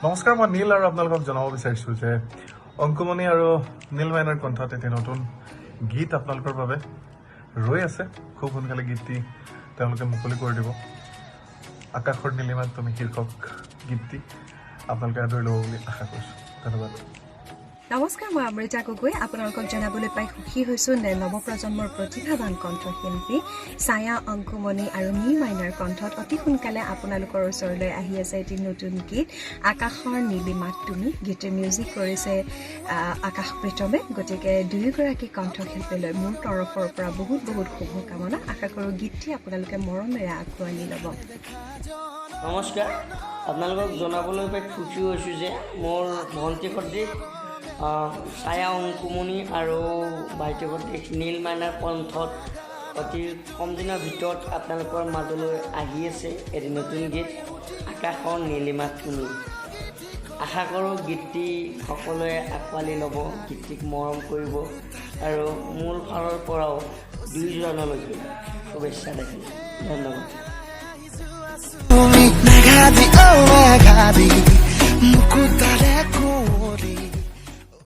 নমস্কাৰ, মই নীল আৰু আপোনালোকক জনাব বিচাৰিছোঁ যে অংকুমণি আৰু নীল মাইনাৰ কণ্ঠত এটি নতুন গীত আপোনালোকৰ বাবে ৰৈ আছে। খুব সোনকালে গীতটি তেওঁলোকে মুকলি কৰি দিব। আকাশৰ নীলিমাত তুমি শীৰ্ষক গীতটি আপোনালোকে আদৰি ল'ব বুলি আশা কৰিছোঁ। ধন্যবাদ। নমস্কাৰ, মই অমৃতা গগৈ। আপোনালোকক জনাবলৈ পাই সুখী হৈছোঁ যে নৱপ্ৰজন্মৰ প্ৰতিভাৱান কণ্ঠশিল্পী ছায়া অংকুমণি আৰু নীল মাইনাৰ কণ্ঠত অতি সোনকালে আপোনালোকৰ ওচৰলৈ আহি আছে এটি নতুন গীত, আকাশৰ নীলিমাত তুমি। গীতটিৰ মিউজিক কৰিছে আকাশ প্ৰীতমে। গতিকে দুয়োগৰাকী কণ্ঠশিল্পীলৈ মোৰ তৰফৰ পৰা বহুত বহুত শুভকামনা। আশা কৰোঁ গীতটি আপোনালোকে মৰমেৰে আঁকোৱালি ল'ব। নমস্কাৰ, আপোনালোকক জনাবলৈ পাই সুখী হৈছোঁ যে মোৰ ভণ্টি সদৃশ ছায়া অংকুমণি আৰু ভাইটি সদৃশ নীল মাইনাৰ কণ্ঠত অতি কম দিনৰ ভিতৰত আপোনালোকৰ মাজলৈ আহি আছে এটি নতুন গীত, আকাশৰ নীলিমাত তুমি। আশা কৰোঁ গীতটি সকলোৱে আঁকোৱালি ল'ব, গীতটিক মৰম কৰিব আৰু মোৰ ফালৰ পৰাও দুয়োজনলৈকে শুভেচ্ছা থাকিল। ধন্যবাদ। তুমি মেঘাদি, ও মেঘাদি মুকুতাৰ।